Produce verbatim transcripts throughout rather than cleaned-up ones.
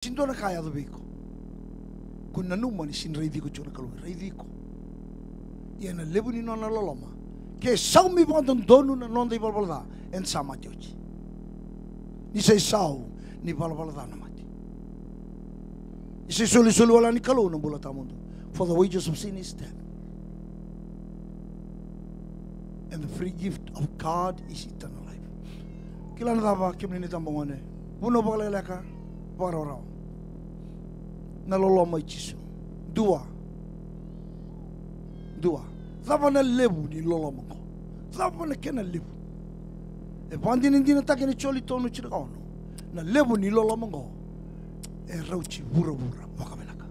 Sega ni dua na ka e yaco vei iko. Ko nanuma ni sega ni raici iko tiko na Kalou, e raici iko. Ia na levu ni nona loloma, ke saumi vakadodonu na noda ivalavala ca, eda sa mate oti. Ni sa isau ni valavala ca na mate. Ni sa isolisoli wale ga ni Kalou na bula tawamudu. For the wages of sin is death, and the free gift of God is eternal life. Kila na cava, kemuni na itabagone? Vunau vakalekaleka, vakarawarawa. Na loloma i Jisu. Dua. Dua. Cava na levu ni loloma oqo? Cava na kena levu? E vakadinadinataki ena Joni tolu, tinikaono. Na levu ni loloma oqo e rauti vuravura vakavinaka.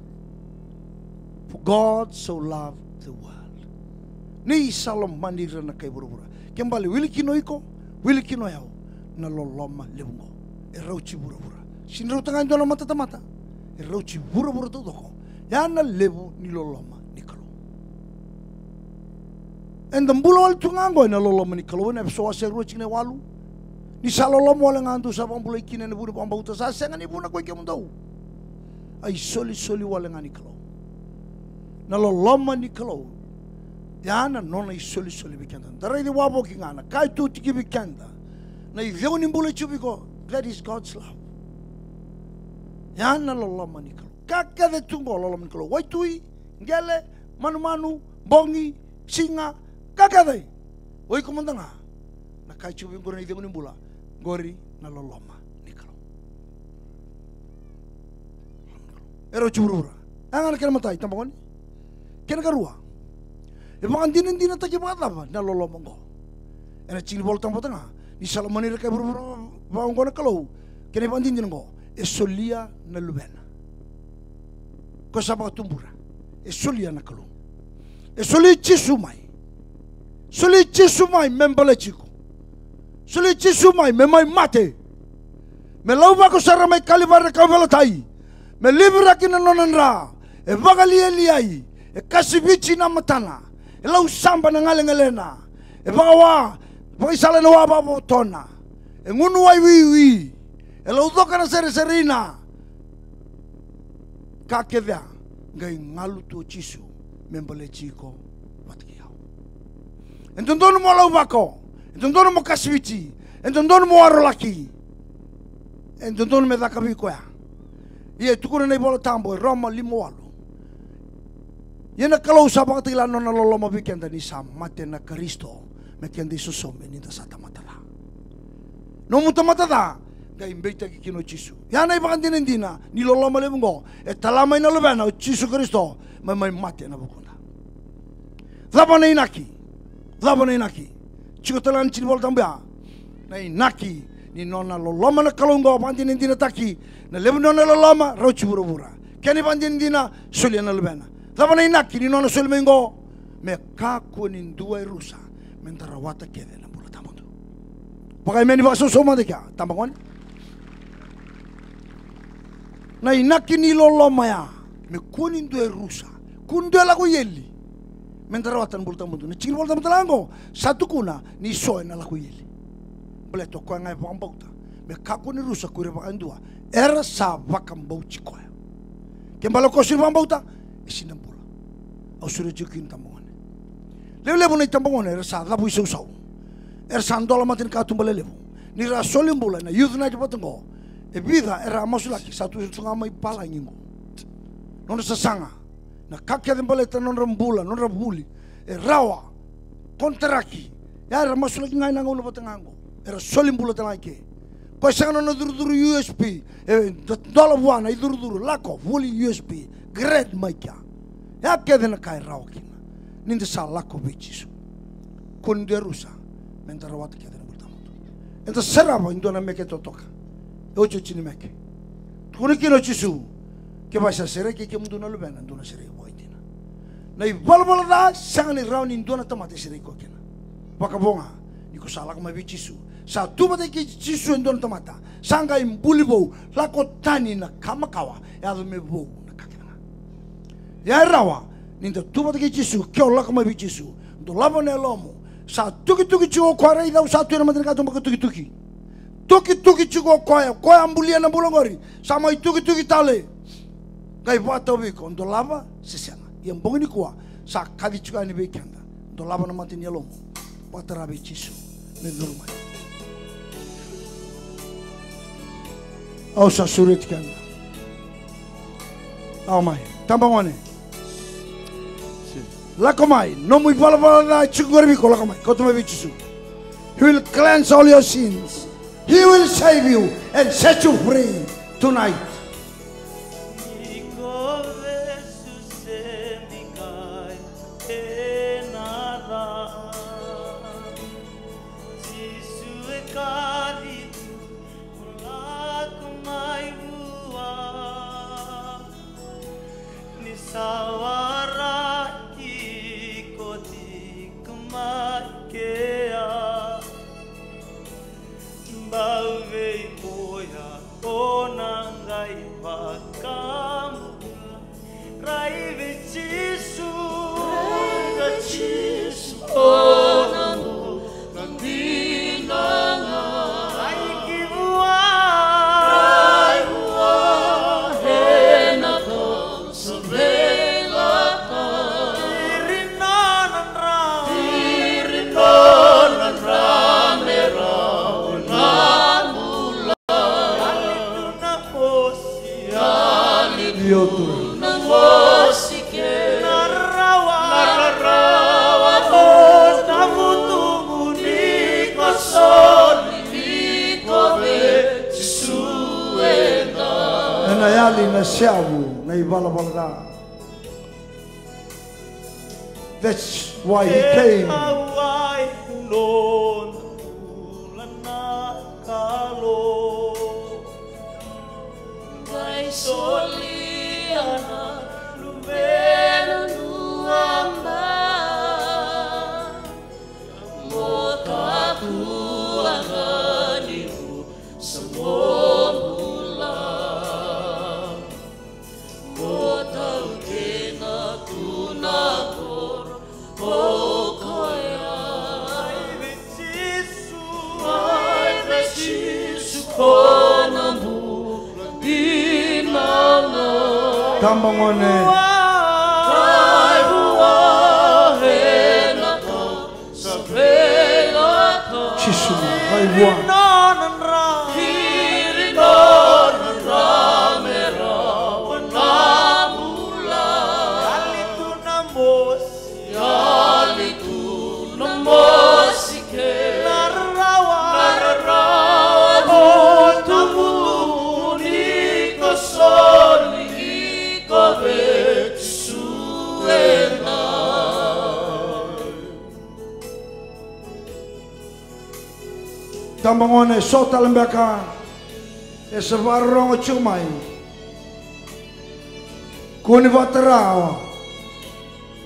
For God so loved the world. Ni sa lomani ira na kai vuravura. Ke bale wili kina o iko, wili kina o yau, na loloma levu oqo e rauti vuravura. Sega ni rauta ga e dua na matatamata, e rauti vuravura taucoko. Ya na levu ni loloma ni Kalou. Eda bula wale tu ga oqo ena loloma ni Kalou, ena Efeso wase rua, tikina e walu. Ni sa loloma wale ga dou sa vakabulai kina ena vuku ni vakabauta, sa sega ni vuna koi kemudou. A isolisoli wale ga ni Kalou. Na loloma ni Kalou, ya na nona isolisoli vei keda. Da raici wavoki ga na ka e tu tiko vei keda. Na icegu ni bula e tu vei iko, that is God's love. Ya na loloma ni Kalou. Ka kece tu oqo loloma ni Kalou. Waitui, qele, manumanu, bogi, siga, ka kece. O iko mada ga, na ka e tu vei iko na icegu ni bula, qori na loloma ni Kalou. E rauti vuravura. Ya ga na kena imatai, tabagone. Kena ikarua, e vakadinadinataki vakacava na loloma oqo? Ena tiki ni Vola Tabu vata ga, ni sa lomani ira na kai vuravura vaka oqo na Kalou. Kena ivakadinadina oqo, e solia na Luvena. Ko sa vakatubura, e solia na Kalou. E solia Jisu mai. Solia Jisu mai me baleti iko. Solia Jisu mai me mai mate. Me lauvako sara mai Kalivari na kauveilatai. Me liviraki na nona dra. E vakalialiai. E kasiviti na matana. E lau saba na galegalena. E vakawa, vakaisala na wa vakavotona. E gunu wai wiwi. E laucoka na sereserena. Ka kece ya, qai galu tu o Jisu me baleti iko vata kei au. E dodonu mo lauvako, e dodonu mo kasiviti, e dodonu mo warolaki, e dodonu me caka vei koya. Ia e tukuna na iVola Tabu e Roma lima walu. Ia na Kalou sa vakatakila na nona loloma vei keda ni sa mate na Karisito me keda isosomi ni da sa tamata ca. Nomu tamata ca, qai beitaki kina o Jisu. Ia na ivakadinadina ni loloma levu oqo, e tala mai na Luvena o Jisu Karisito me mai mate ena vukuda. Cava na inaki? Cava na inaki? Tiko tale ga na tiki ni Vola Tabu ya. Na inaki ni nona loloma na Kalou oqo, vakadinadinataki na levu ni nona loloma, rauti vuravura. Kena ivakadinadina, solia na Luvena. Cava na inaki ni nona soli mai oqo? Me kakua ni dua e rusa, me da rawata kece na bula tawamudu. Vakaemeni vakasausau mada kea, tabagone. Na inaki ni loloma ya, me kua ni dua e rusa, kua ni dua e lako i eli, me da rawata na bula tawamudu. Na tiki ni Vola Tabu tale ga oqo sa tukuna ni so ena lako i eli. Baleta o koya ga e vakabauta, me kakua ni rusa ko ira vakadua era sa vakabauti koya. Ke bale o koya sega ni vakabauta, e sega ni bula. Au sureti tiko kina, tabagone. Levulevu na itabagone era sa cavu isausau, era sa dola mata ni katuba lelevu. Ni ra soli bula ena Youth Night vata oqo, e vica era a masulaki, sa tu tu ga mai palagi oqo. Nodra sasaga, na ka kece baleta nodra bula, nodra vuli, e rawa, konitaraki. Ia era masulaki ga ena gauna vata ga oqo, era soli bula tale ga i ke. Koya sega nona curucuru U S P, e dola vua na icurucuru, lako vuli U S P, grade mai kea. Ia kece na ka e rawa kina ni da sa lako vei Jisu. Kua ni dua e rusa, me da rawata kece na bula tawamudu. Eda sarava e dua na meke totoka. E otioti ni meke. Tukuna kina o Jisu, kevaka sa sereki kemudou na Luvena, dou na sereki vakaidina. Na ivalavala ca sega ni rawa ni dua na tamata e sereki koya kina. Vakavo ga ni ko sa lako mai vei Jisu. Sa tu vata kei Jisu e dua na tamata, sa qai buli vou, lako tani na ka makawa, e yaco me vou na ka kece ga. Ia e rawa ni da tu vata kei Jisu, ke o lako mai vei Jisu, dolava na yalomu. Sa tukituki tiko o koya, raica au sa tu ena mata ni katuba ka tukituki. Tukituki tiko o koya, o koya a bulia na bula qori, sa mai tukituki tale. Qai vakatau vei iko, dolava se sega. Ia bogi nikua sa kaci tiko yani vei keda. Dolava na mata ni yalomu. Vakatara vei Jisu me curu mai. Au sa sureti keda. Au mai. Tabagone. Lako mai. Nomu ivalavala ca e tiko qori vei iko, lako mai. Kauta mai vei Jisu. He will cleanse all your sins. He will save you and set you free tonight. Ni ko vesu se bikai ena ca. Jisu e kaci tu, lako mai vua. Ni sa waraki iko tiko mai kea. Bau vei koya o na qai vakabula. Rai vei Jisu. Rai vei Jisu. O na bula dina ga. Rai ki vua. Rai vua. Ena kau sa veilatai. Iri nona dra. Iri nona dra me rawa na bula. Yali tu na mosi. Yali tu na mosi ke. Na rarawa. Na rarawa. O tavutumu ni ko soli, ni ko vei Jisu eda. Ena yali na seavu na ivalavala ca. That's why he came. E kauwai nona bula na Kalou. Qai solia na Luvena Nuaba. Mo kakua ga ni ru sa mo bula. Mo taukena tu na koro ko koya. Ai vei Jisu. Ai vei Jisu ko na bula dina ga. Tabagone. Ai vua ena kau Jisu, rai vua. Tabagone, so tale beka e sa vakarorogo tiko mai. Kua ni vakatara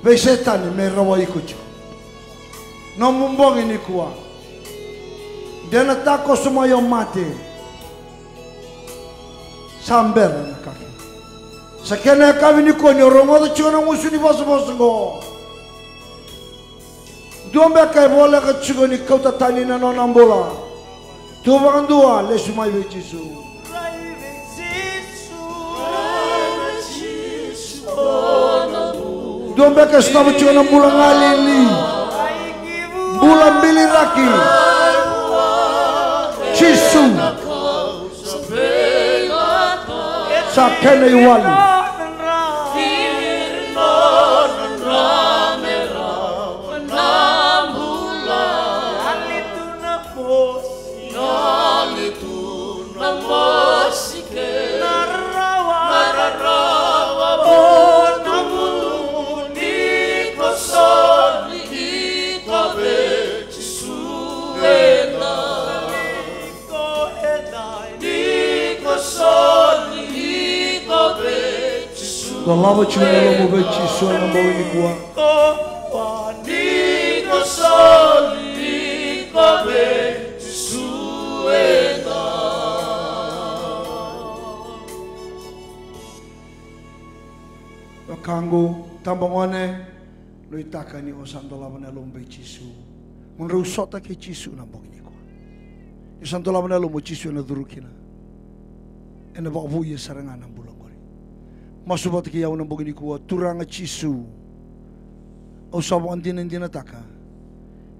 vei Setani me rawai iko tiko. Nomu bogi nikua. De na takoso mai o mate. Sa bera na ka kina. Sa kena yakavi nikua ni o rogoca tiko na gusu ni vosavosa oqo. Dua beka e voleka tiko ni kauta tani na nona bula. Tu vakadua, lesu mai vei Jisu. Dua beka e sotava tiko na bula galili, bula biliraki. Jisu. Sa kena iwali. Dolava tiko na lomamu vei Jisu ena bogi nikua. Wekaqu, tabagone, nuitaka ni o sa dolava na yalomu vei Jisu. Mo drau sota kei Jisu na bogi nikua. Ni sa dolava na yalomu, o Jisu ena curu kina. Ena vakavouya sara ga na bula oqori. Masu vata kei au ena bogi nikua. Turaga Jisu, au sa vakadinadinataka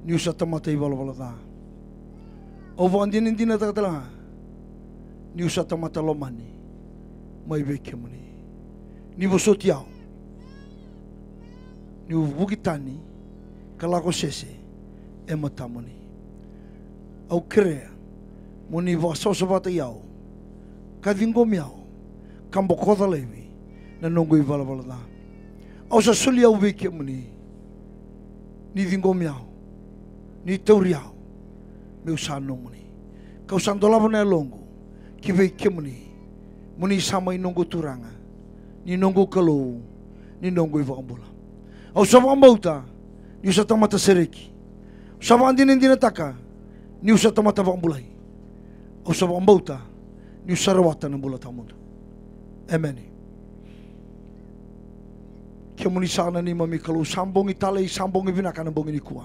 niu sa tamata ivalavala ca. Au vakadinadinataka tale ga niu sa tamata lomani mai vei kemuni. Ni vosoti au niu vuki tani ka lako sese e matamuni. Au kerea mo ni vakasavasavataki au ka ciqomi au ka bokoca laivi na noqu ivalavala ca. Au sa soli au vei kemuni. Ni ciqomi au, ni tauri au, meu sa nomuni. Kau sa dolava na yaloqu ki vei kemuni, mo ni sa mai noqu Turaga, ni noqu Kalou, ni noqu iVakabula. Au sa vakabauta niu sa tamata sereki. Au sa vakadinadinataka niu sa tamata vakabulai. Au sa vakabauta niu sa rawata na bula tawamudu. Emeni. Kemuni saka na neimami Kalou, sa bogi talei, sa bogi vinaka na bogi nikua.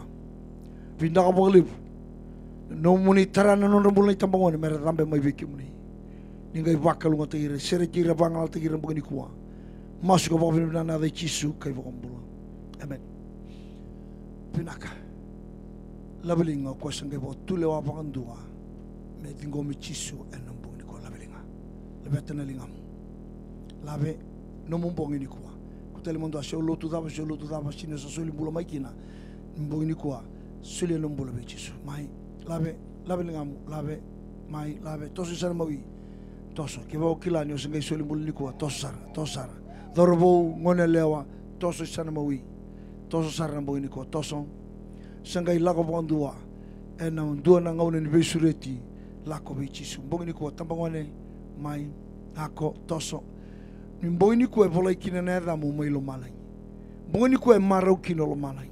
Vinaka vakalevu na nomuni tara na nodra bula na itabagone me ra cabe mai vei kemuni. Ni qai vakalougatataki ira, sereki ira, vagalalataki ira na bogi nikua. Masu ka vakavinavinaka ena yaca i Jisu ka iVakabula. Emeni. Vinaka. Laveliga, o koya sa qai vakatulewa vakadua me ciqomi Jisu ena bogi nikua. Laveliga. Laveta na ligamu. Lave, nomu bogi nikua. Kua tale mada, se o lotu cava, se o lotu cava, se ni sa soli bula mai kina. Bogi nikua, solia nomu bula vei Jisu. Mai, lave, lave ligamu, lave, mai, lave, toso i sana mawi. Toso, kevaka o kila ni o sa qai soli bula nikua, toso sara, toso sara. Cauravou, goneyalewa, toso i sana mawi. Toso sara na bogi nikua, toso. Sa qai lako vakadua ena dua na gauna ni veisureti, lako vei Jisu. Bogi nikua, tabagone, mai, lako, toso. Ni bogi nikua e volai kina na yacamu mai lomalagi. Bogi nikua e marau kina o lomalagi.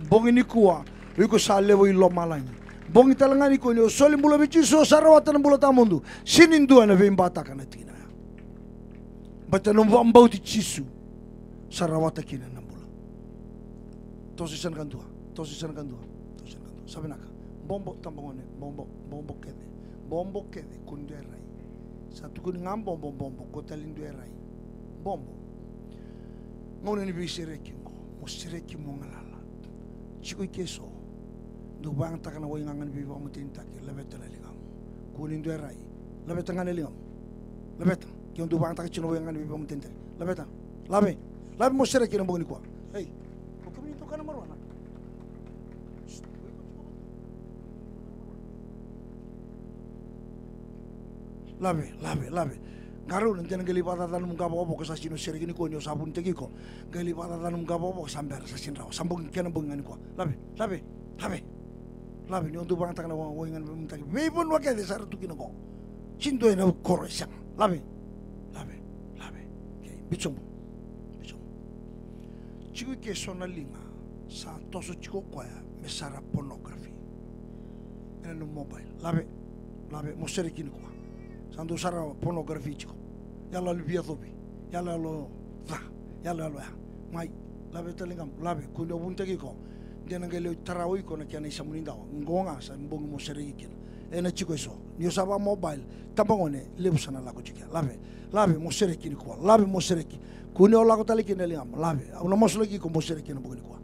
Bogi nikua o iko sa levu i lomalagi. Bogi tale ga nikua ni o soli bula vei Jisu, o sa rawata na bula tawamudu. Sega ni dua ena veibataka na tikina ya. Baleta nomu vakabauti Jisu, sa rawata kina na bula. Toso i sana kadua, toso i sana kadua, toso i sana kadua. Sa vinaka. Bobo, tabagone, bobo, bobo kece. Bobo kece, ko dua e rai. Sa tukuni ga bobo, bobo, ko tale dua e rai. Bobo. Gauna ni veisereki oqo, mo sereki mo galala. Tiko i ke so. Dou vakayagataka na waigaga ni veivakamatenitaki, laveta na ligamu. Kua ni dua e rai. Laveta ga na ligamu. Laveta. Ke o dou vakayagataka tiko na waigaga ni veivakamatenitaki, laveta. Lave. Lave mo sereki ena bogi nikua. Ei. O kemuni dou kana marijuana. Lave, lave, lave. Qarauna de na qai lai vakacaca nomu qavokavoka, sa sega ni o sereki nikua ni o sa vunitaki iko. Qai lai vakacaca nomu qavokavoka, sa bera, sa sega ni rawa. Sa bogi, kena bogi ga nikua. Lave, lave, lave. Lave, ni o dou vakayagataka na wai, waigaga ni veivakamatenitaki. Veivanua kece sa ra tu kina oqo. Sega ni dua ena koro e sega. Lave, lave, lave. Okay, biu sobu. Biu sobu. Tiko i ke so na liga sa toso tiko o koya me sara pornography ena nomu mobile. Lave, lave, mo sereki nikua. Sa dou sara pornography tiko. Yaloyalo veiyacovi, yaloyalo ca, yaloyalo ya. Mai, laveta na ligamu, lave, kua ni o vunitaki iko. De na qai lai tara o iko na kena isamunidawa. Oqo ga sa bogi mo sereki kina. Ena tiko e so. Ni o sa vaka mobile, tabagone, levu sa na lako tiko ya. Lave, lave, mo sereki nikua. Lave, mo sereki. Kua ni o lako tale kina na ligamu. Lave, au na masulaki iko mo sereki ena bogi nikua.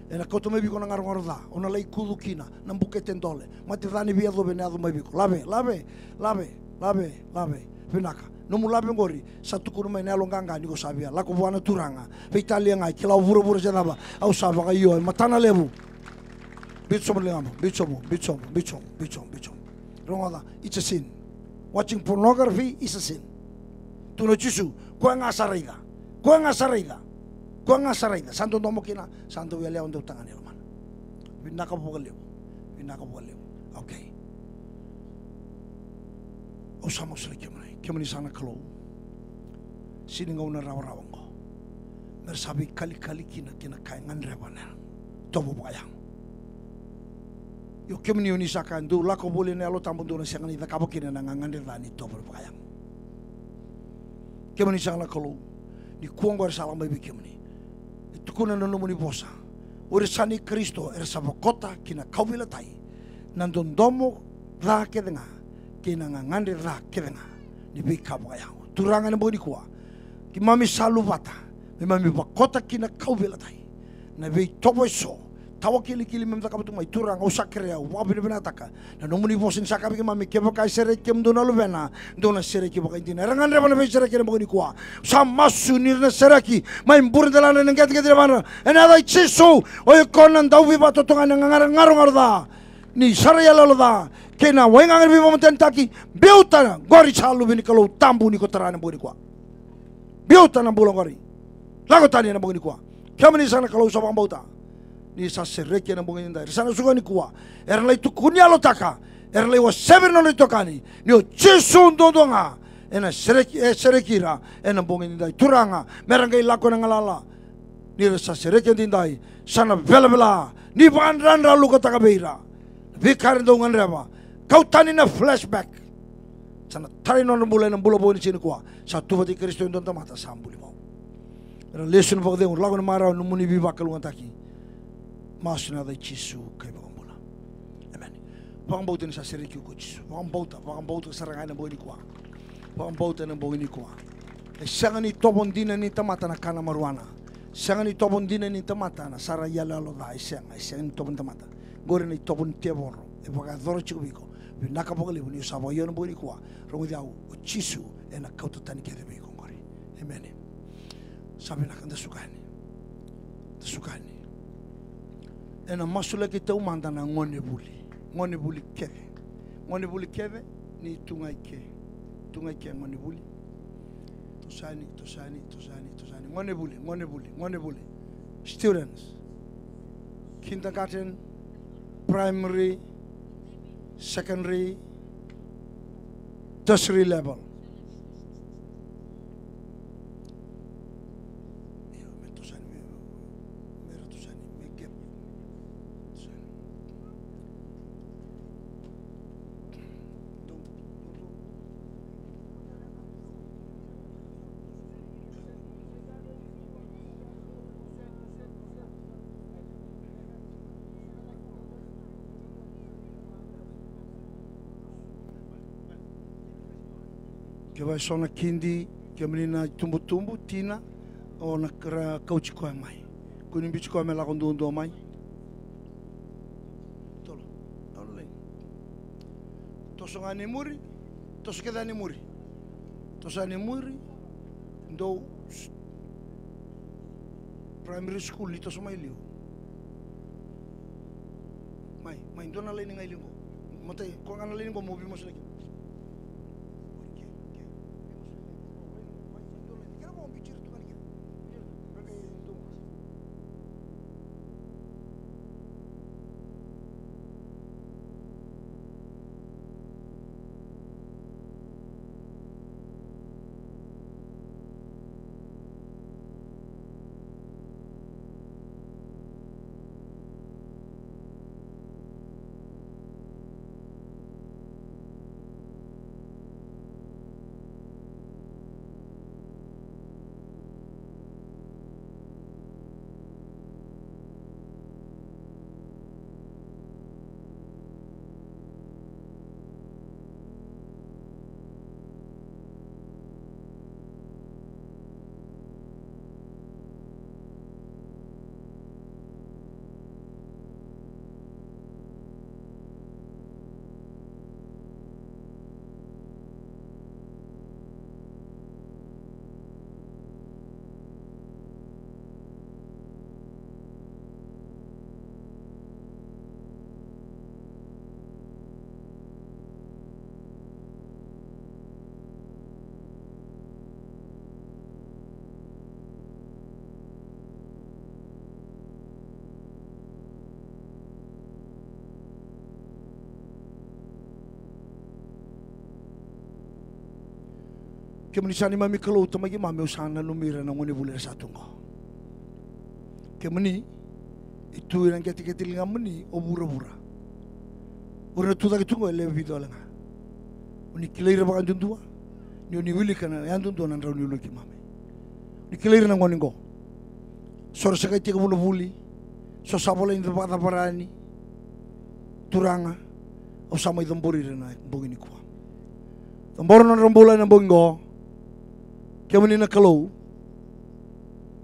Ena kauta mai vei iko na garogaro ca, o na lai kucu kina, na bukete dole, mate ca ni veiyacovi ena yaco mai vei iko. Lave, lave, lave, lave, lave. Vinaka. Nomu lave oqori sa tukuna mai na yalo qaqa ni ko sa via lako vua na Turaga. Veitalia ga, kila o vuravura se cava, au sa vakaio e matana levu. Biu sobu na ligamu, biu sobu, biu sobu, biu sobu, biu sobu, biu sobu. Rogoca, it's a sin. Watching pornography is a sin. Tukuna o Jisu, koya ga sa raica. Koya ga sa raica. Koya ga sa raica. Sa dodomo kina, sa dau yalewa, dau tagane e lomana. Vinaka vakalevu. Vinaka vakalevu. Okay. Au sa masulaki kemuni. Kemuni sa na Kalou. Sega ni gauna rawarawa oqo. Me ra sa veikalikali kina ki na ka e gadreva na itovo vakayago. Io kemuni o ni sa kaya, dou lako voli ena Yalo Tabu, dou na sega ni cakava kina na gagadre ca ni itovo vakayago. Kemuni sa na Kalou, nikua oqo era sa lako mai vei kemuni. E tukuna na nomuni vosa, o ira sa nei Karisito era sa vakota ki na kauveilatai, na dodomo ca kece ga kei na gagadre ca kece ga ni veika vakayago. Turaga, ena bogi nikua keimami sa luvata me mami vakota kina kauveilatai na veitovo eso, tawa kilikili me cakava tu mai. Turaga, au sa kerea, au vakavinavinakataka na nomuni vosa ni sa kaya vei keimami, kevaka e sereki kemudou na luvena, dou na sereki vakaidina. Era gadreva na veisereki ena bogi nikua. Sa masu ni ra na sereki mai bure, delana, na qeteqete, na vadra, ena yaca i Jisu. O iko na dauveivakatotogani, na gagadre garogaro ca, ni sa ra iyaloyalo ca kei na waigaga ni veivakamatenitaki. Biuta qori sa Luve ni Kalou tabu ni ko tara ena bogi nikua. Biuta na bula qori. Lako tani ena bogi nikua. Kemuni saka na Kalou sa vakabauta ni sa sereki ena bogi nidai. Era sa na suka nikua. Era lai tukuni yalotaka. Era lai wasevi ira na nodra itokani ni o Jisu duadua ga ena sereki, e sereki ira ena bogi nidai. Turaga, me ra qai lako ena galala. Ni ra sa sereki edaidai, sa na velavela ni vakadradralukataka vei ira na veika era dau gadreva. Kau tani na flashback. Sa na tarai nodra bula ena bula vou ena siga nikua. Sa tu vata kei Karisito e dua na tamata sa buli vou. Era lesu ena vakacegu, lako ena marau ena nomuni veivakalougatataki. Masu ena yaca i Jisu ka iVakabula. Emeni. Vakabauta ni sa sereki iko o Jisu. Vakabauta, vakabauta sara ga ena bogi nikua. Vakabauta ena bogi nikua. E sega ni itovo dina ni tamata na kana marijuana. Sega ni itovo dina ni tamata na sara iyaloyalo ca, e sega, e sega ni itovo ni tamata. Qori na itovo ni tevoro e vakayacora tiko vei iko. Vinaka vakalevu ni o sa vakaio ena bogi nikua. Rogoci au, o Jisu ena kauta tani kece vei iko qori. Emeni. Sa vinaka, da suka yani. Da suka yani. Ena masulaki taumada na gonevuli. Gonevuli kece. Gonevuli kece ni tu ga i ke. Tu ga i ke gonevuli. Toso yani, toso yani, toso yani, toso yani. Gonevuli, gonevuli, gonevuli. Students. Kindergarten, primary, secondary, tertiary level. Io, me toso yani, me, me ra toso yani, me gap. Toso yani. Kevaka e so na kidi, kemuni na itubutubu, tina, o na kara kauti koya mai. Kua ni biuti koya me lako duadua mai. Tolo. Tolo lai. Toso ga ni muri. Toso kece yani muri. Toso yani muri. Dou primary school ni toso mai liu. Mai, mai, dua na laini ga i liu qo. Matai, koya ga na laini qo mo veimasulaki. Kemuni sa neimami Kalou, Tamai keimami, au sa nanumi ira na gonevuli era sa tu qo. Kemuni e tu ena qeteqete ligamuni o vuravura. O ira na tu cake tu qo e lewe vica wale ga. O ni kilai ira vakayadudua, ni o ni wilika na yadudua na drau ni uluna keimami. O ni kilai ira na gone qo. So ra sa qai tekivu na vuli, so sa volai ni vakacavari yani. Turaga, Au sa mai cabori ira ena bogi nikua. Cabora na nodra bula ena bogi qo. Kemuni na Kalou,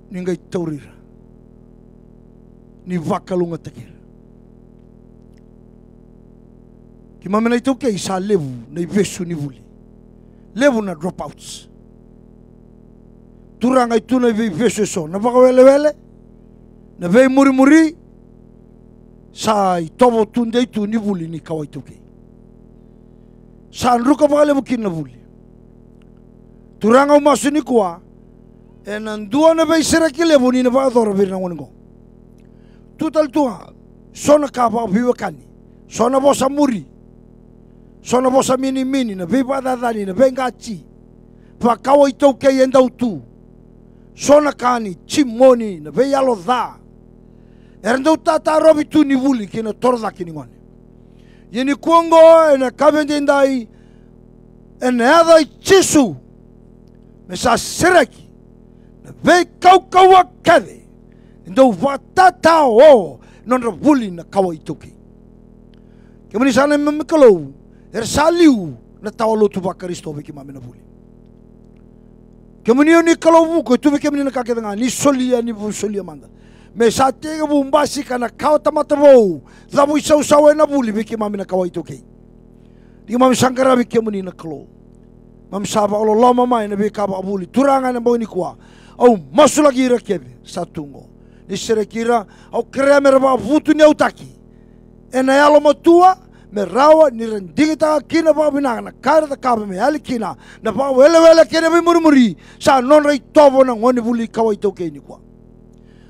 ni qai tauri ira, ni vakalougatataki ira. Keimami na iTaukei sa levu na ivesu ni vuli. Levu na dropouts. Turaga, e tu na veivesu eso, na vakawelewele, na veimurimuri, sa itovo tudei tu ni vuli ni kawa iTaukei. Sa druka vakalevu kina na vuli. Turaga, au masu nikua, ena dua na veisereki levu ni na vakayacora vei ira na gone qo. Tu tale tu ga so na ka vakaveiwekani, so na vosa muri, so na vosa minimini, na veivakacacani, na veiqati, vakawa iTaukei e dau tu. So na ka ni jimoni, na veiyalo ca, era dau tatarovi tu ni vuli kei na torocake ni gone. Ia nikua qo ena yakavi edaidai, ena yaca i Jisu, me sa sereki na veikaukauwa kece e dau vakatatao nodra vuli na kawa iTaukei. Kemuni sa neimami Kalou, era sa liu na tawa lotu vaKarisito vei keimami na vuli. Kemuni o ni Kalou vuku, e tu vei kemuni na ka kece ga, ni solia, ni vu solia mada. Me sa tekivu basika na kawa tamata vou, cavuisausau ena vuli vei keimami na kawa iTaukei. Ni keimami sa qaravi kemuni na Kalou. Keimami sa vakaloloma mai na veika vakavuli. Turaga, ena bogi nikua, au masulaki ira kece sa tu qo. Ni sereki ira, au kerea me ra vakavutuniyautaki ena yalomatua, me rawa ni ra digitaka kina vakavinaka na ka era cakava me yali kina na vakawelewele kei na veimurimuri sa nodra itovo na gonevuli kawa iTaukei nikua.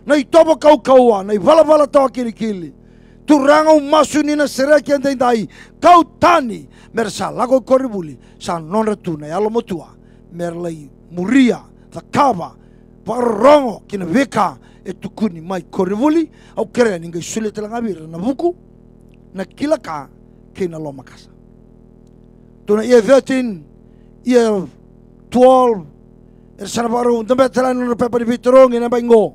Na itovo kaukauwa, na ivalavala tawa kilikili. Turaga, au masu ni na sereki edaidai, kau tani me ra sa lako i koronivuli, sa nodra tu na yalomatua me ra lai muria, cakava, vakarorogo ki na veika e tukuni mai koronivuli. Au kerea ni qai solia tale ga vei ira na vuku, na kila ka, kei na lomakasa. Tou na year thirteen, year twelve, era sa na vakarau dabe tale na nodra pepa ni veitarogi ena yabaki qo.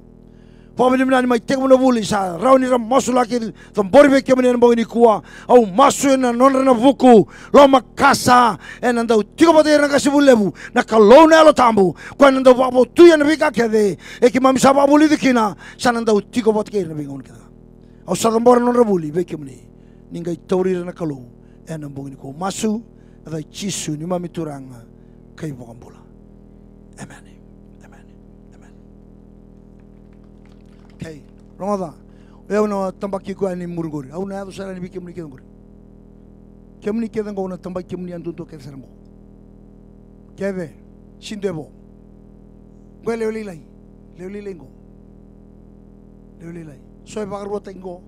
Vakavinavinaka ni mai tekivu na vuli, sa rawa ni ra masulaki, cabori vei kemuni ena bogi nikua. Au masu ena nodra na vuku, lomakasa, ena dau tiko vata ira na qasenivuli levu, na Kalou na Yalo Tabu, koya na dau vakavotuya na veika kece e keimami sa vakavulici kina, sa na dau tiko vata kei ira na veigauna kece ga. Au sa cabora na nodra vuli vei kemuni, ni qai tauri ira na Kalou ena bogi nikua. Masu ena yaca i Jisu neimami Turaga ka iVakabula. Emeni. Emeni. Emeni. Okay, rogoca. O yau na tabaki koya ni muri qori. Au na yaco sara yani vei kemuni kece qori. Kemuni kece qo, au na tabaki kemuni yadudua kece sara qo. Kece, sidu e vo. Qo e lewe lailai. Lewe lailai qo. Lewe lailai. So e vakaruataki qo.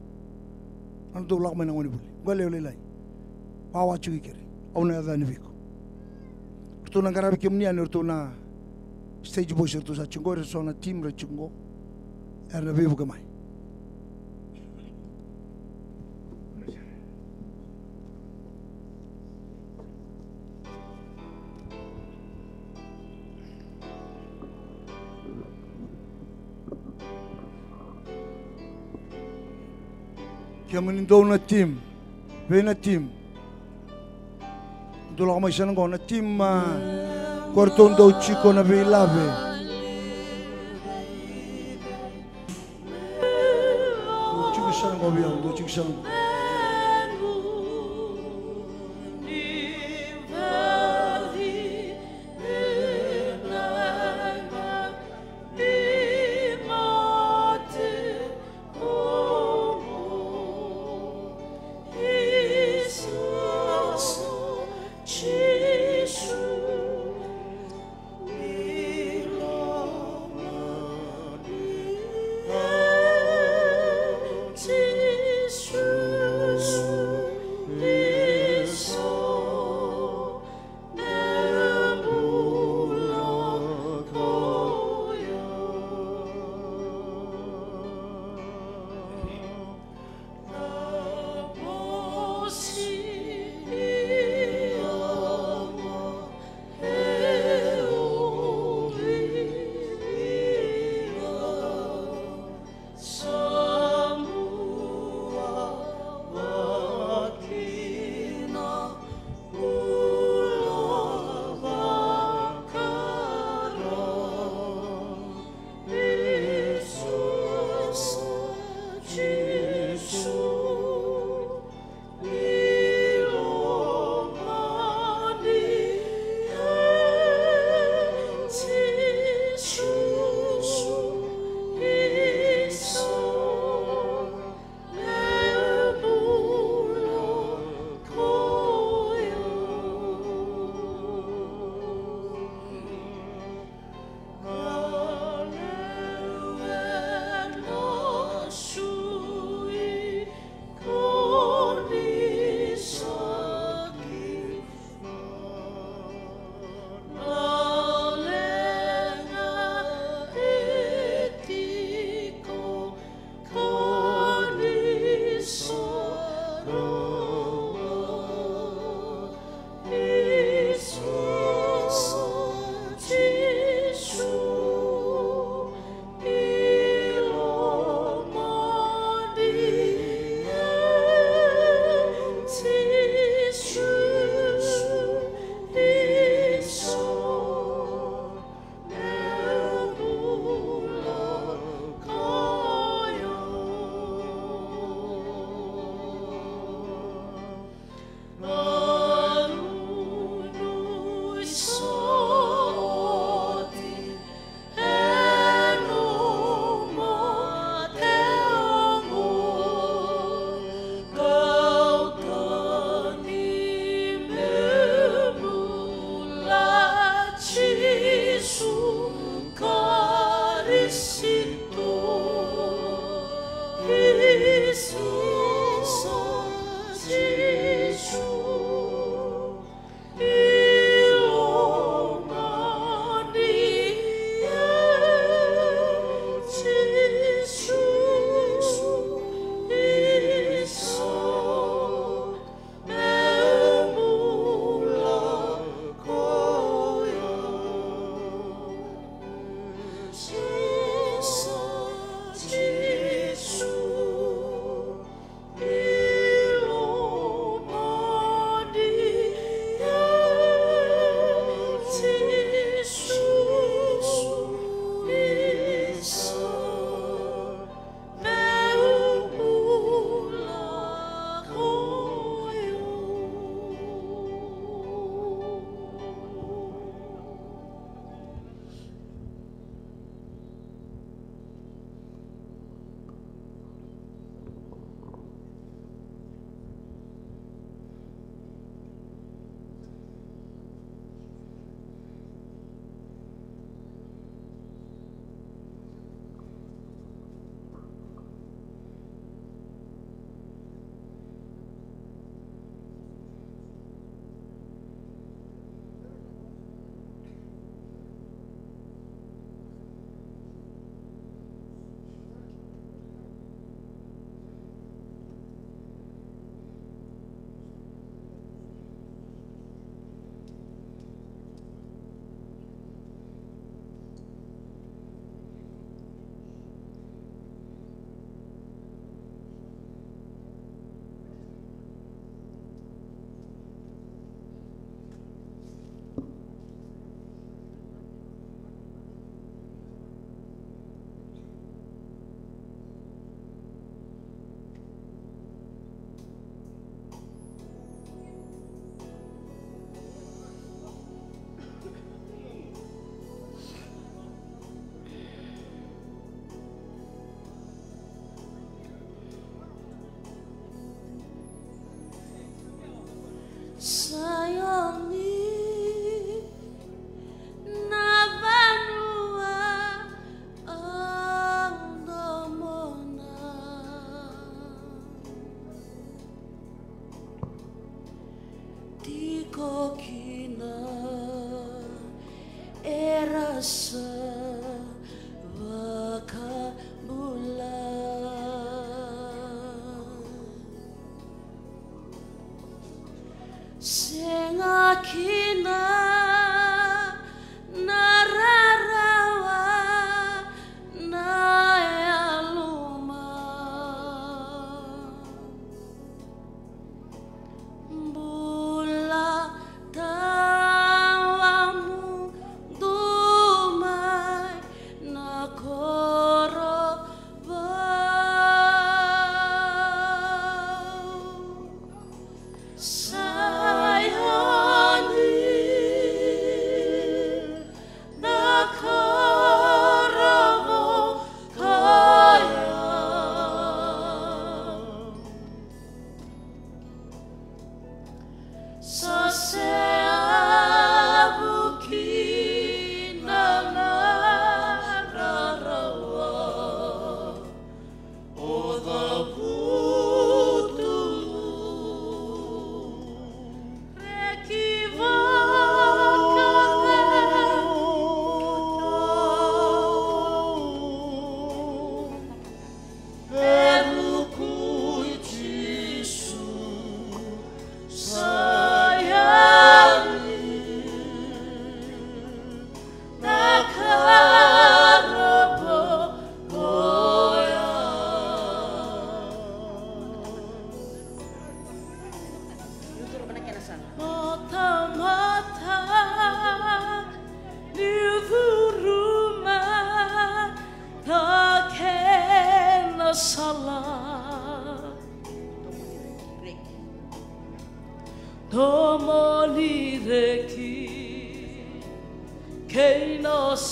Na dou lako mai na gonevuli. Qo e lewe lailai. Wawa tiko i keri. Au na yaco yani vei iko. Ratou na qaravi kemuni yani, ratou na stage boys, ratou sa tiko qo, era so na team, ra tiko qo. Era na veivuke mai. Kemuni dou na team, vei na team. Dou lako mai sara qo na team, a, ko ratou dou tiko na veilave. Dou tiko sara qo vei au, dou tiko sara qo.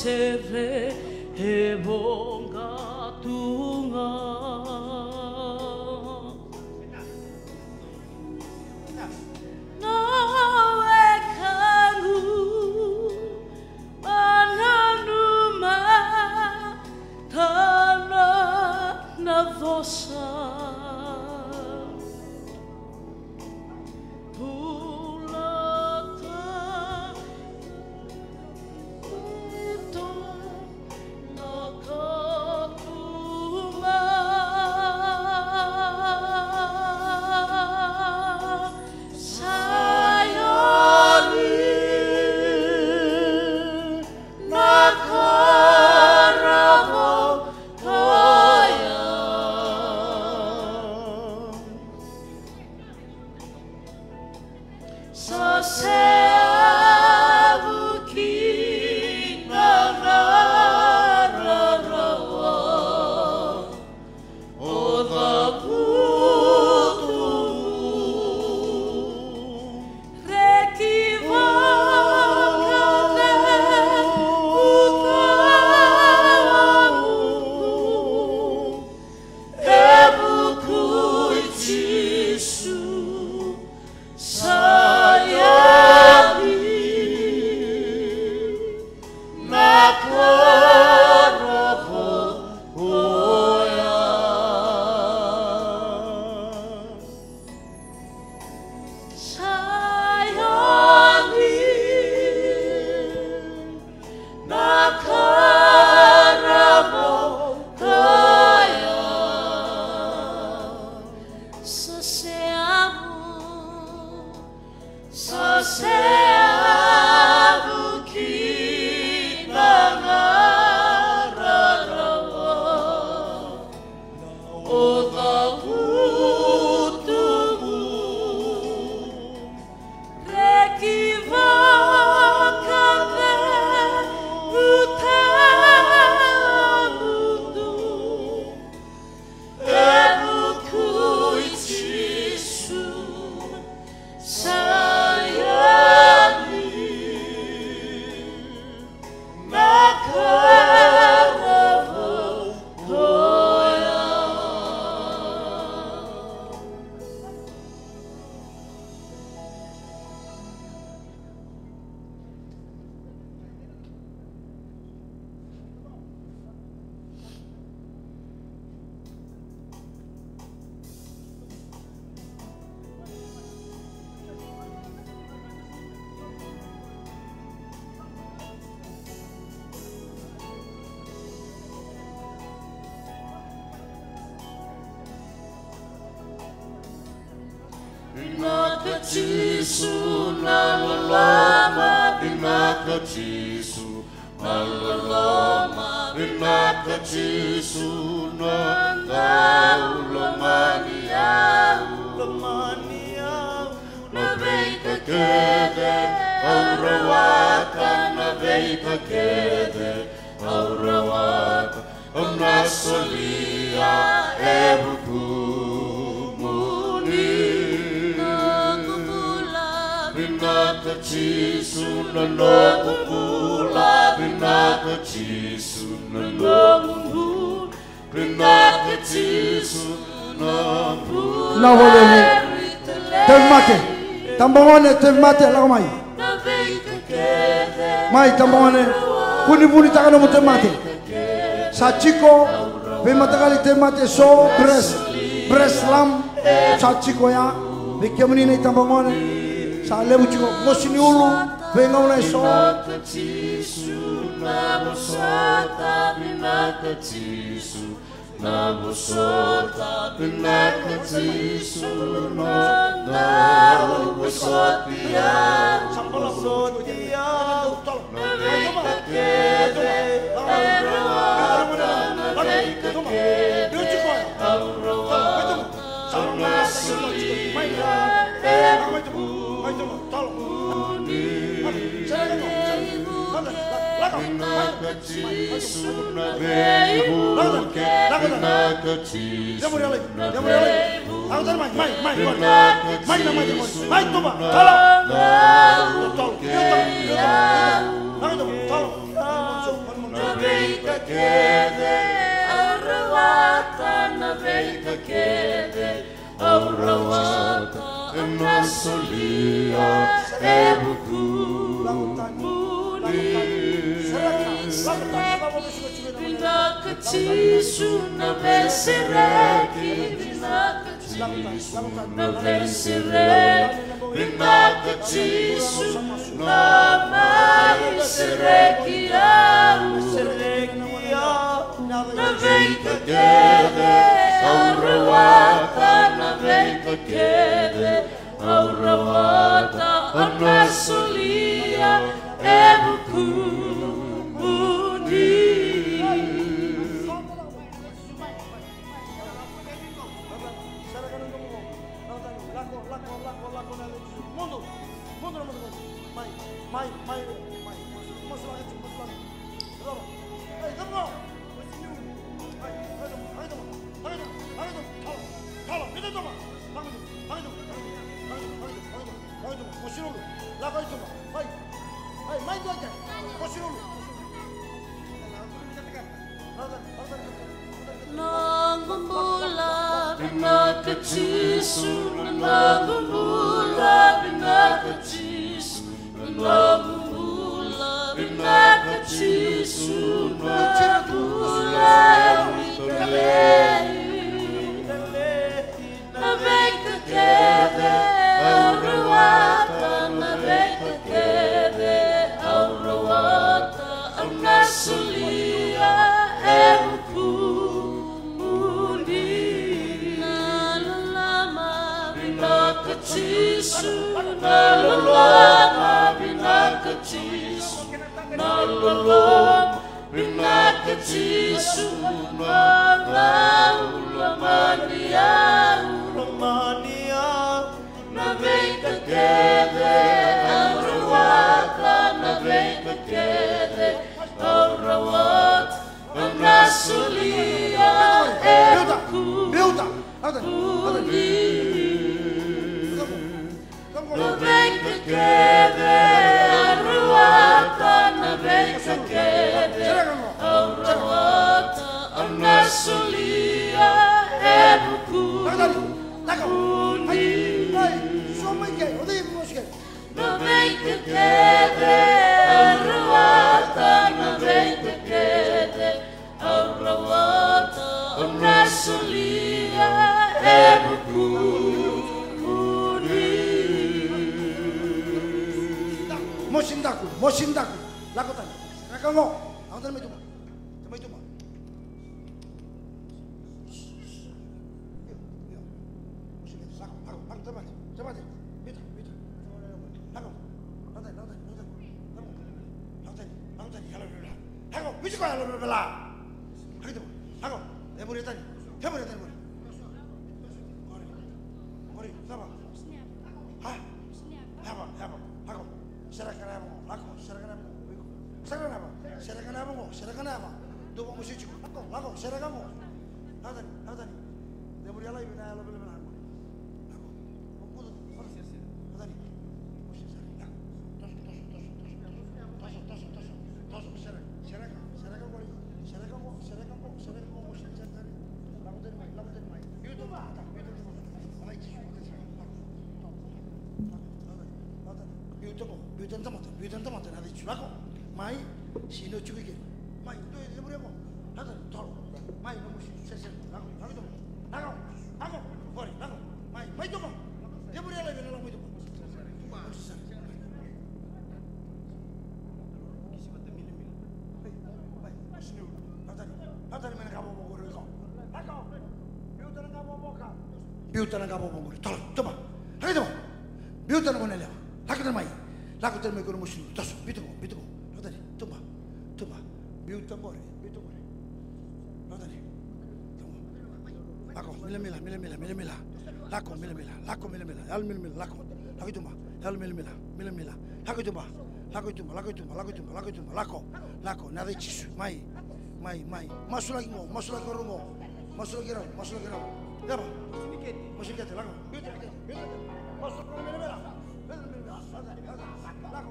sere e voqa tu ga. Na wekaqu, ma nanuma tana na vosa. Bula ta Sa seavu ki na rarawa o cavutu. Reki vakacevuta e vuku i Jisu. Sa yavi na koro koya. Sa yavi na koro koya. Sa seavu, sa seavu ki na rarawa o cavutu. Reki vakacevuta e mudu e vuku i Jisu. Sa yavi na koro koya. Vinaka Jisu na loloma, vinaka Jisu na loloma, vinaka Jisu na dau lomani au. Lomani au. Na veika kece au rawata, na veika kece au rawata, au na solia e vukumuni. Noqu bula. Vinaka Jisu na noqu bula, vinaka Jisu na noqu bula, vinaka Jisu na bula. Na vale ni tauvimate. Tabagone, tauvimate, lako mai. Mai, tabagone, kua ni vunitaka nomu tauvimate. Sa tiko vei mataqali tauvimate eso, Bres, Breslam, sa tiko ya vei kemuni na itabagone. Sa levu tiko vosi ni ulu vei gauna eso. Vinaka Jisu na vosota, vinaka Jisu na vosota, vinaka Jisu na dau vosoti au. Sa bala vosoti au. Na veika kece au rawata, na veika kece au rawata, au na solia e vukumuni. Vinaka Jisu na veivuke, vinaka Jisu na veivuke, vinaka Jisu na veivuke. Veika kece au rawata, na veika kece au rawata, au na solia e vuku muni. Vinaka Jisu, na veisereki, vinaka Jisu, na veisereki, vinaka Jisu, na mai sereki au. Na veika kece au rawata, na veika kece au rawata, au na solia e vuku muni. Noqu bula vinaka Jisu, noqu bula vinaka Jisu, noqu bula vinaka Jisu, noqu bula e wikale. Na veika kece au rawata, na veika kece au rawata, au na solia e vuku muni. Na loloma vinaka Jisu, na loloma vinaka Jisu, na loloma vinaka Jisu, na loloma vinaka Jisu, na veika kece au rawata, na veika kece au rawata, au na solia e vuku muni. Na veika kece au rawata, na veika kece au rawata, au na solia e vuku muni. Na veika kece au rawata, na veika kece au rawata, au na solia e vuku muni. Mosi daku, mosi daku. Lako tani. Lako mo. Lako tani mai tuma. Tani mai tuma. Io, io. Mosi daku. Lako, lako, lako, tani mai. Tani mai. Biuta, biuta. Lako. Lako tani, lako tani, lako tani. Lako. Lako tani, lako tani. Yalo, yalo, yalo. Lako, biuta ko yalo, yalo, yalo. Lako tani. Lako. E muri tani. E muri tani muri. Qori. Qori, cava? Ha? Yava, yava. Lako. Sereka na yava qo. Lako, sereka na yava qo. Sereka na yava. Sereka na yava qo. Sereka na yava. Dou vamosi tiko. Lako, lako, sereka qo. Lako tani, lako tani. De muri yalo i vina yalo vela vela qo. Lako. Lako tani. Toso, toso, toso, toso. Toso, toso, toso. Toso, sereka, sereka, sereka qori. Sereka qo, sereka qo, sereka qo. Lako tani mai, lako tani mai. Biuta mai, biuta mai. Biuta qo, biuta na tamata, biuta na tamata, na vei tiko lako. Mai, sino tiko i keri. Mai, dou e muri qo. Lako, tolo. Mai, nomu sino, sere, sere. Lako, lako tiko. Lako, lako. Qori, lako. Mai, mai tiko. De muri yalo i vina lako mai tiko. Biuta na ka vovo qori. Tolo, tuba. Lako i tuba. Biuta na gone yalewa. Lako tani mai. Lako tani mai qori mo suru. Toso, biuta qo, biuta qo. Lako tani, tuba, tuba. Biuta qori, biuta qori. Lako tani. Lako, milamila, milamila, milamila. Lako, milamila, lako, milamila. Yalo milamila, lako. Lako i tuba. Yalo milamila, milamila. Lako i tuba. Lako i tuba, lako i tuba, lako i tuba, lako i tuba, lako. Lako, na yaca i Jisu. Mai, mai, mai. Masulaki qo, masulaki rau qo. Masulaki rau, masulaki rau. Yava. Masulaki kete, lako. Biuta kete, biuta kete. Masulaki rau milamila. Milamila, lako. Lako.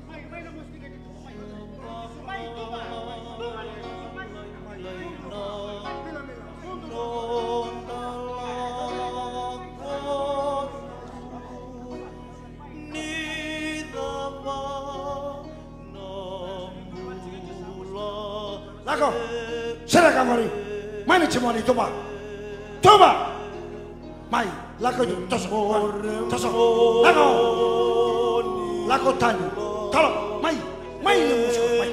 Mai, mai na masulaki kete. Mai, mai, mai. Lako. Sereka qori. Mai na jimoli, tuba. Tuba. Mai. Lako i tuba. Toso. Toso. Lako. Lako tani. Talo. Mai. Mai na musi qo. Mai.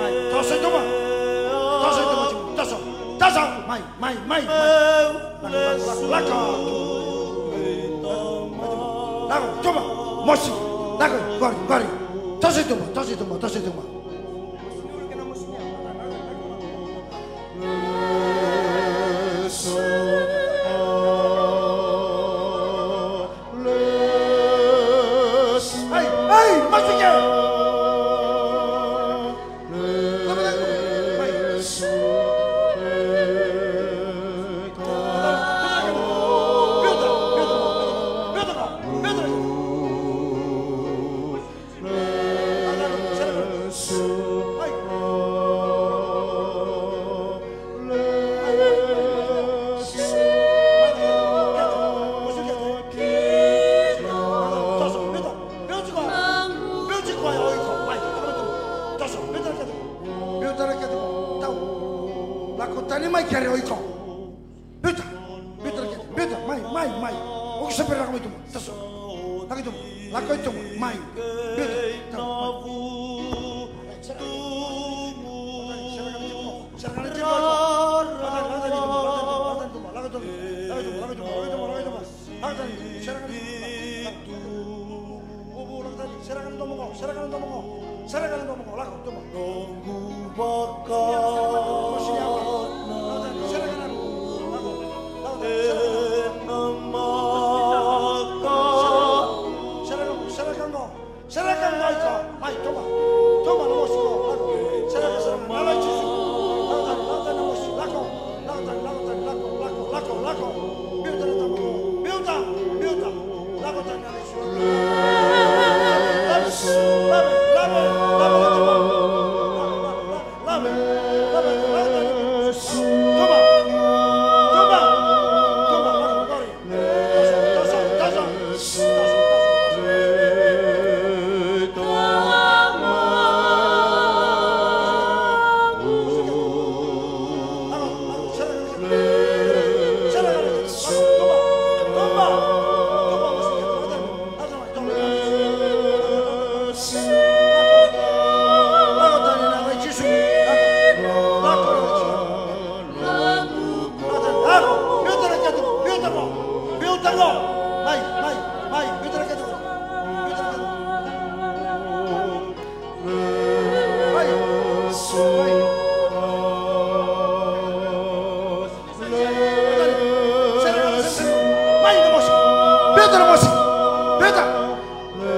Mai. Toso i tuba. Toso i tuba. Toso. Toso. Mai. Mai, mai, mai. Lako, lako, lako, lako. Lako, tuba. Mosi. Lako, qori, qori. Toso i tuba, toso i tuba, toso i tuba. Ai, ai, masike. Biuta na kete qo. Tau. Lako tani mai kere o iko. Biuta. Biuta na kete. Biuta. Mai, mai, mai. O iko sa bera lako mai tuba. Toso. Lako i tuba. Lako i tuba. Mai. Biuta. Tau. Sera ka na tiko. Sera ka na tiko. Lako i tuba. Lako i tuba. Lako i tuba. Lako i tuba. Lako i tuba. Lako i tuba. Lako i tuba. Lako tani, sera ka na tiko. Vuvu, lako tani, sera ka na domo qo, sera ka na domo qo, sera ka na domo qo, lako, domo. Lako tani, sera ka na, lako, lako tani, sera ka na. Sera ka qo, sera ka qo. Sera ka qo iko, mai, toma. Toma na mosi qo, lako. Sera ka, sera ka, na yaca i Jisu. Lako tani, lako tani na mosi, lako. Lako tani, lako tani, lako, lako, lako, lako. Biuta na tama qo, biuta, biuta. Lako tani na yaca i Jisu. Lave, lave, lave, lave, lave, lave. Lave, lave, lave, lave. Toma. Toma. Toma, lako, lako. Toso, toso, toso. Toso, toso, toso. Lako, lako, sera, sera, sera, toma, toma, toma, toma. Lako tani ena yaca i Jisu. Lako, lako, lako. Lako, biuta na kete qo, biuta qo, biuta qo. Mai, mai, mai, biuta na kete qo. Biuta na kete qo. Mai, mai. Mai na mosi. Biuta na mosi. Biuta.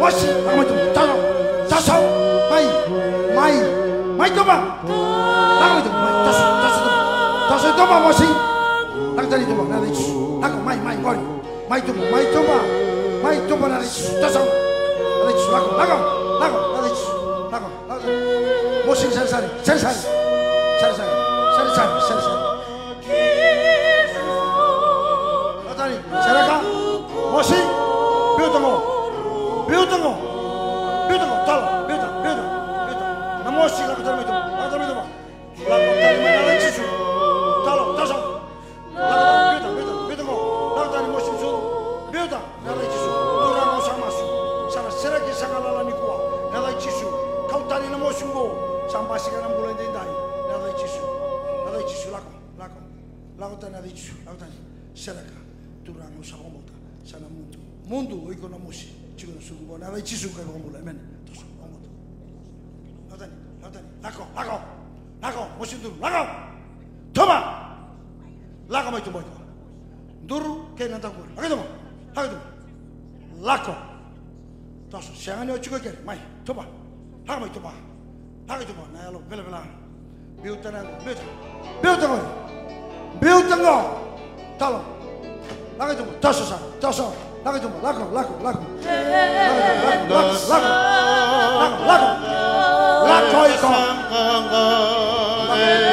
Mosi, lako mai tuba. Toso. Toso. Mai. Mai. Mai tuba. Lako mai tuba. Mai. Toso. Toso tuba. Toso tuba, mosi. Lako tani tuba. Na yaca i Jisu. Lako, mai, mai, qori. Mai tuba. Mai tuba. Mai tuba na yaca i Jisu. Toso. Na yaca i Jisu. Lako. Lako. Lako. Na yaca i Jisu. Lako. Lako. Mosi, sere, sere. Sere, sere. Sere, sere. Sere, sere. Sere, sere. Lako tani, sereka, mosi, biuta qo, biuta qo, biuta qo, talo, biuta, biuta, biuta. Na mosi, lako tani mai tuba, lako tani mai tuba. Lako tani mai na yaca i Jisu. Talo, toso. Lako tani, biuta, biuta, biuta qo. Lako tani mosi, biuta. Na yaca i Jisu. Turaga, au sa masu. Sa na sereki, sa galala nikua. Na yaca i Jisu. Kau tani na mosi qo. Sa basika na bula edaidai. Na yaca i Jisu. Na yaca i Jisu, lako. Lako, lako tani na yaca i Jisu, lako tani. Sereka, Turaga au sa vakabauta, sa na mudu, mudu o iko na mosi, tiko na sucu qo, na yaca i Jisu ka vakabula, emeni. Toso, vakabauta. Lako tani, lako tani, lako, lako, lako, mosi duru, lako. Tuba! Lako mai tuba o iko. Duru kei na daguri, lako i tuba, lako i tuba. Lako. Toso, sega ni o tiko i keri, mai, tuba. Lako mai tuba. Lako i tuba, na yalo velavela. Biuta na yalo, biuta. Biuta qori. Biuta qo. Talo. Lako i tuba, toso sa, toso. Lako i tuba, lako, lako, lako. Lako, lako, lako, lako. Lako, lako. Lako i ko. Lako, lako.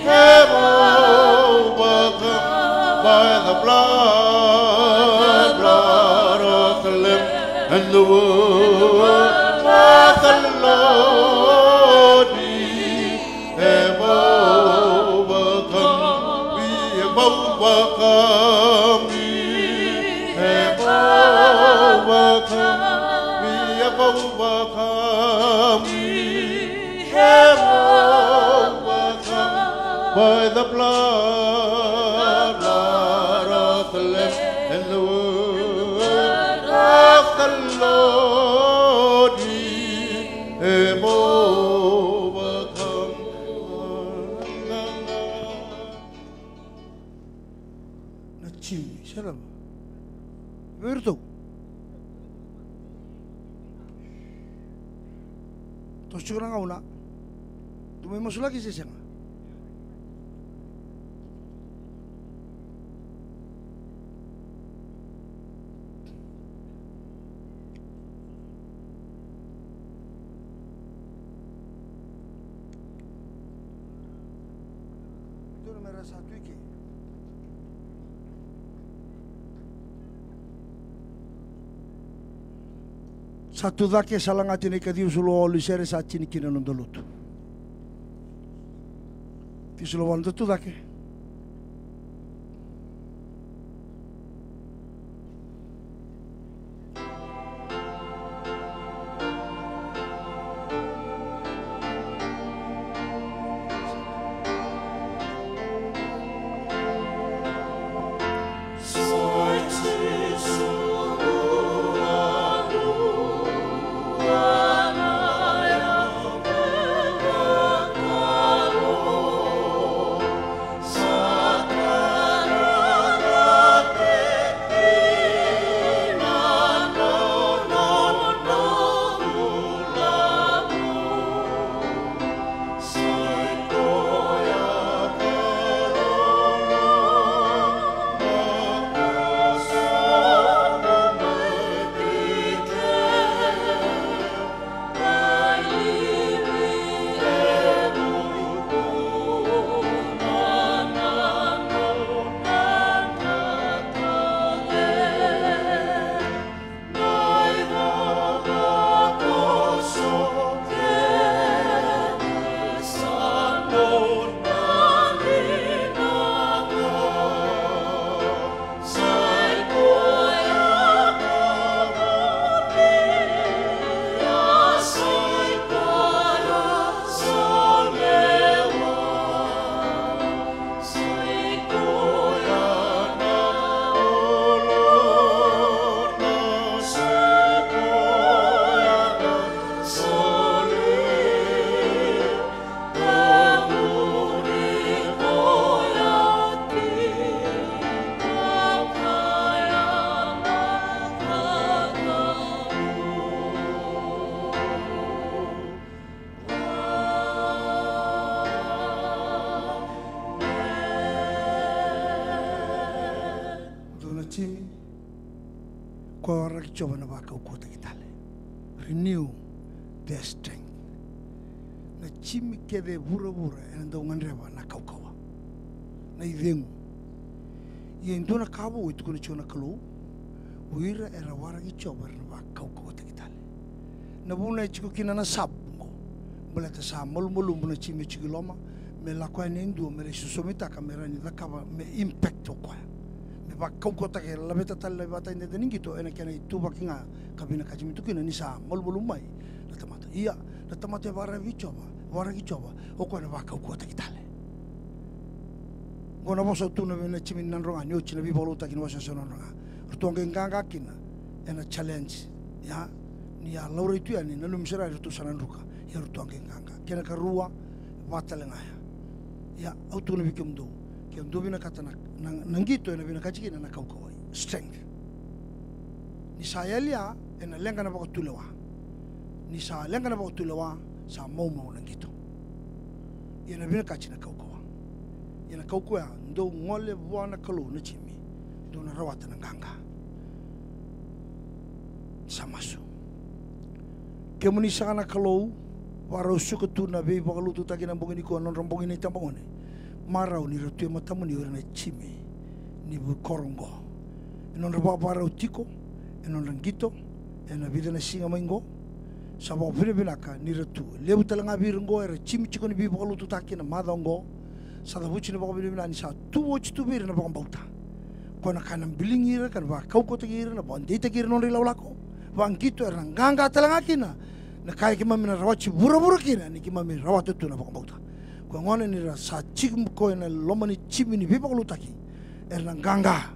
Have overcome by the blood, blood of the Lamb and the word of the Lord. We have overcome, we have overcome, we have overcome, we have overcome. We have overcome by the blood, blood of the Lamb and the word of the Lord. We have overcome. Na Jimmy, sera. Vei iratou. Toso tiko na gauna. Tou mai masulaki se sega? Dua na mera sa tu i ke. Sa tu cake, sa lagati na ikaciwasagavulu ka walu ni sere, sa tini kina na noda lotu. Ciwasagavulu ka walu, da tu cake. Dua na timi, koya waraki Jiova na vakaukauwataki tale. Renew their strength. Na timi kece e vuravura ena dau gadreva na kaukauwa, na icegu. Ia e dua na ka vou e tukuna tiko na Kalou, o ira era waraki Jiova era na vakaukauwataki tale. Na vuna e tiko kina na savu oqo, baleta sa malumalumu na timi e tiko i loma, me lako yani e dua me ra isosomitaka, me ra ni cakava me impact o koya, me vakaukauwataki, laveta tale na ivakatagedegede ni qito ena kena ituvaki ga, ka vinakati me tukuna ni sa malumalumu mai na tamata. Ia, na tamata e waraki Jiova, waraki Jiova, o koya na vakaukauwataki tale. Oqo na vosa tu na vei na timi ni Nadroga, ni oti na veivakalotutaki ni wasewase o Nadroga. Ratou a qai qaqa kina ena challenge, ia, ni a laurai tu yani, nanumi sara ratou sa na druka, ia ratou a qai qaqa. Kena karua, vakatalega ya. Ia, au tukuna vei kemudou, ke dou vinakata na, na, na qito, ena vinakati kina na kaukauwa. Strength. Ni sa yali ya, ena leqa na vakatulewa. Ni sa leqa na vakatulewa, sa maumau na qito. Ia na vinakati na kaukauwa. Ia na kaukauwa ya, dou gole vua na Kalou na jimi, dou na rawata na qaqa. Sa masu. Kemuni saka na Kalou, vakarau suka tu na veivakalotutaki ena bogi nikua, nodra bogi na itabagone. Marau ni ra tu e matamuni o ira na jimi ni koro oqo. E nodra vakavakarau tiko, e nodra qito, ena vica na siga mai oqo. Sa vakavinavinaka ni ra tu. Levu tale ga vei ira oqo era jimi tiko ni veivakalotutaki ena macawa oqo. Sa cavuti na vakavinavinaka ni sa tu oti tu vei ira na vakabauta. Koya na ka ena biligi ira, ka na vakaukauwataki ira, na vakadeitaki ira na nodra ilakolako. Vaqito era na qaqa tale ga kina. Na ka e keimami na rawati vuravura kina, ni keimami rawata tu na vakabauta. Koya gona ni ra sa tiko koya ena loma ni jimi ni veivakalotutaki. Era na qaqa.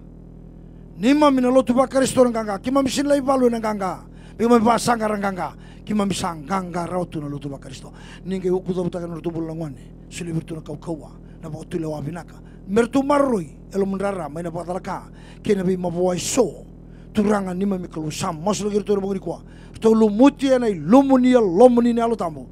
Neimami na lotu vaKarisito na qaqa. Keimami sega ni lai valu ena qaqa. Me keimami vakasaqara na qaqa. Keimami sa qaqa rawa tu na lotu vaKarisito. Ni qai ukucavutaka na nodratou bula na gone. Solia vei iratou na kaukauwa, na vakatulewa vinaka. Me ratou maroroi e lomadrara mai na vakacalaka kei na veimavoa eso. Turaga neimami Kalou, sa masulaki iratou ena bogi nikua. Ratou lumuti ena ilumu ni Yalomuni na Yalo Tabu.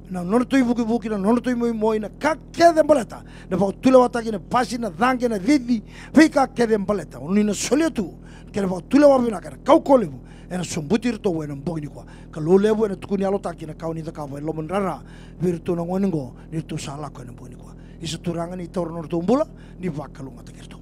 Na nodratou ivukivuki, na nodratou imoimoi, na ka kece baleta na vakatulewataki, na pasi, na caqe, na cici, veika kece baleta o ni na solia tu. Kei na vakatulewa vinaka, na kaukauwa levu ena sobuti iratou ena bogi nikua. Kalou levu, ena tukuni yalotaki na ka o ni cakava e lomadrara vei iratou na gone oqo, ni ratou sa lako ena bogi nikua. Isa Turaga, ni taura na nodratou bula, ni vakalougatataki iratou.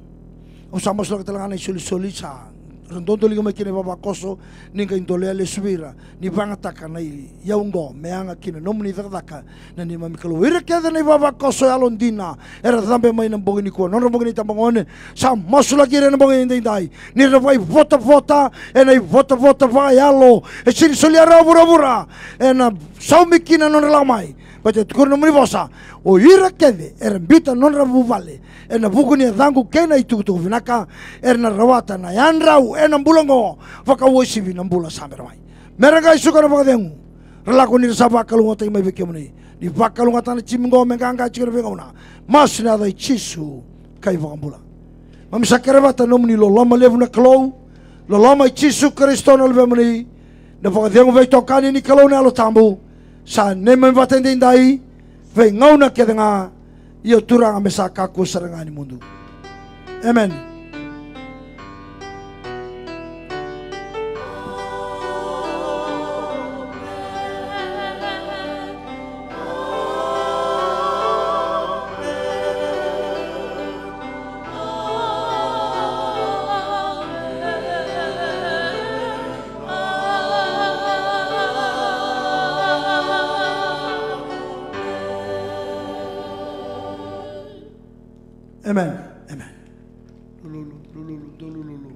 Au sa masulaka tale ga na isolisoli sa ra dodoliga mai kina ivavakoso, ni qai dolea lesu vei ira, ni vagataka na iyau oqo me yaga kina nomuni cakacaka, na neimami Kalou. Ira kece na ivavakoso yalodina era cabe mai na bogi nikua, nodra bogi na itabagone, sa masulaki ira ena bogi edaidai, ni ra vakaivotavota ena ivotavota vakayalo e sega ni solia rawa vuravura, ena saumi kina na nodra lako mai. Baleta e tukuna na nomuni vosa, o ira kece era biuta na nodra vuvale ena vuku ni yacaqu kei na itukutuku vinaka, era na rawata na yadrau ena bula oqo, vakauasivi na bula sa bera mai. Me ra qai suka na vakacegu, ra lako ni ra sa vakalougatataki mai vei kemuni. Ni vakalougatataka na jimi oqo me qaqa tiko ena veigauna. Masu ena yaca i Jisu ka iVakabula. Keimami sa kerea vata na nomuni loloma levu na Kalou, loloma i Jisu Karisito na Luvemuni, na vakacegu veitokani ni Kalou na Yalo Tabu, sa neimami vata edaidai, veigauna kece ga. Io Turaga, me sa kakua sara ga ni mudu. Emeni. Amen. Amen. Lululu, lululu, lululu.